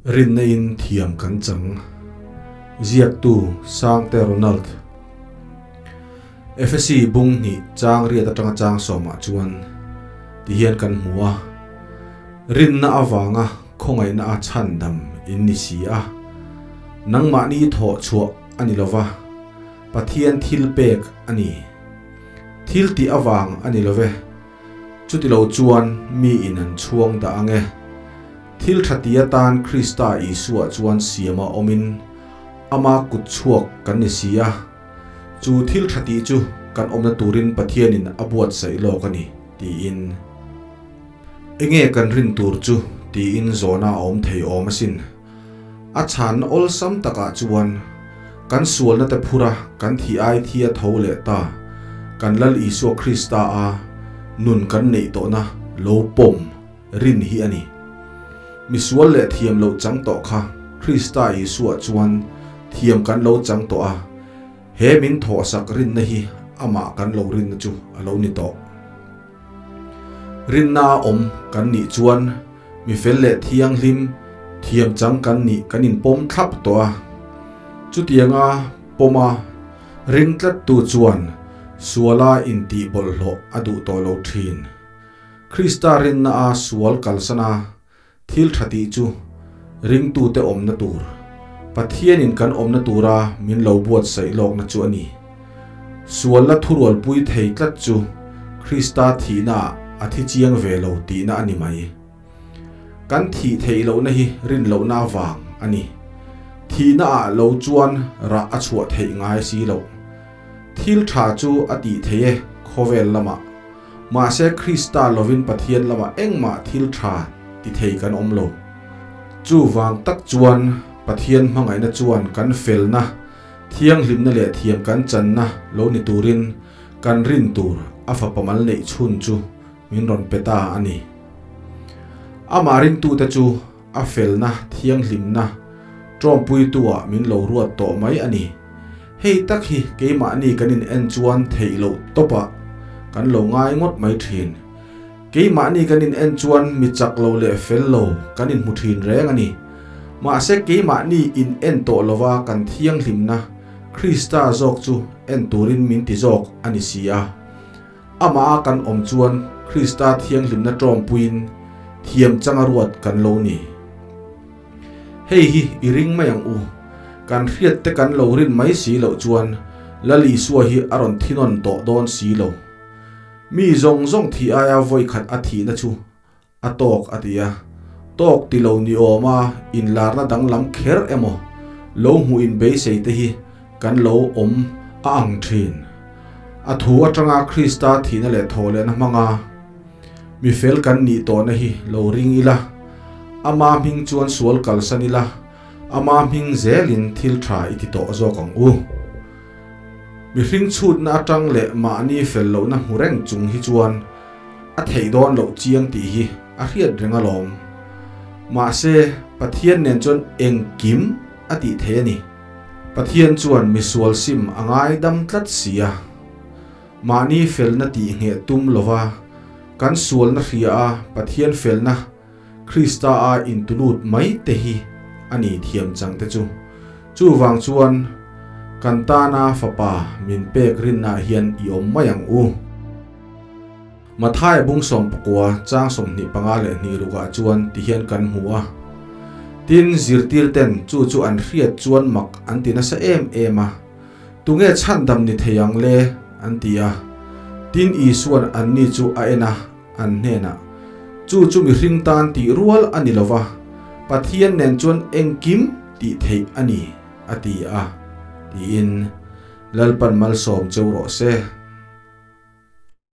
Rinna in thiam kan chang. Ziaktu, Sangte Ronald. Efesi bung hnih chang riat atanga chang sawmah chuan tihian kan hmu a, Rinna avanga khawngaihna a chhandam in ni si a, nangmahni thawh chhuah a ni lova, Pathian thil pek a ni. Thil tih avang a ni love. Chutilo chuan mi in an chhuang dah ang e. Thil tha ti atan Krista Isua chuan siama awmin ama kut chhuak kan ni si a, chu thil tha tih chu kan awmna turin Pathianin a buatsaih lawk a ni, tiin. Enge kan rin tur chu tiin zawhna a awm thei awm asin. A chhanna awlsam takah chuan kan sualna te phura kan thi ai thi a tho leh ta, kan Lal Isua Krista a nun kan neih tawhna lo pawm rin hi a ni. Misual leh thiam loh chang tawh kha Krista Isua chuan thiam kan lo chang tawh a, he min thawhsak rinna hi amah kan lo rinna chu a lo ni tawh. Rinna a awm kan nih chuan mi fel leh thianghlim thiam chang kan nih kan inpawm thlap tawh a. Chutianga pawma ring tlattu chuan suala intih bawlhhlawh a duh tawh lo thin. Krista rinna a sual kalsana thil tha tih chu ringtute awmna tur, Pathianin kan awmna tura min lo buatsaih lawkna chu a ni. Sualna thurualpui thei tlat chu Krista thihnaah a thi chiang ve lo tihna a ni mai. Kan thih theih lohna hi rin lohna avang a ni. Thihnaah lo chuan rah a chhuah theih ngai si loh. Thil tha chu a tih theih e khawvel lamah. Mahse Krista lovin Pathian lamah engmah thil tha ti thei kan awm lo. Chuvang tak chuan Pathian hmangaihna chuan kan felna, thianghlimna leh thiam kan channa lo ni turin kan rin tur a fapa mal neih chhun chu min rawn pe ta a ni. Amah ringtute chu a felna, thianghlimna tawmpuitu-ah min lo ruat tawh mai a ni. Hei tak hi keimahni kan in en chuan theih loh tawpah kan lo ngai ngawt mai thin. Keimahni kan in en chuan mi chak lo leh fel lo kan in hmu thin reng a ni. Mahse keimahni in en tawh lova kan thianghlimna Krista zawk chu en turin min ti zawk a ni si a. Amah a kan awm chuan Krista thianghlimna tawmpuiin thiam changa ruat kan lo ni. Hei hi i ring mai ang u. Kan hriat te kan lo rin mai si loh chuan Lal Isua hi a rawn thinawn tawh dawn si lo. Mi zawng zawng thih aia vawi khat a thihna chu a tawk a ti a. Tawk ti lo ni awma inlarna danglam kher emaw lo hmuh in beisei te hi kan lo awm a ang thin. A thu atanga Krista thihna leh thawhlehna hmanga Mi fel kan nih tawhna hi lo ring ila, ama hming chuan sual kalsan ila, ama hming zelin thil tha i ti tawh zawk ang u. Mihring chhutna atang leh mahni fel lohna hmu reng chung hi chuan a theih dawn loh chiang tih hi a hriat reng alawm. Mahse, Pathian nen chuan engkim a tih thei a ni. Pathian chuan misual sim a ngaidam tlat si a. Mahni felna tih ngheh tum lova kan sualna hria a Pathian felna Krista a intulut mai te hi a ni thiam chang te chu. Chuvang chuan kan tana fapa min pek rinnaah hian i awm mai ang u. Mathaia bung 19 chang 25 leh hnih rukah chuan tihian kan hmu a. Tin, zirtirten chu chu an hriat chuan mak an ti nasa em em a. Tunge chhandam ni thei ang le? an ti a. Tin, Isua'n anni chu a en a, an hnenah, Chu chu mihring tan tih rual a ni lo va, Pathian nen chuan engkim tih theih a ni, a ti a, tiin Lalpan malsawm cheu rawh se.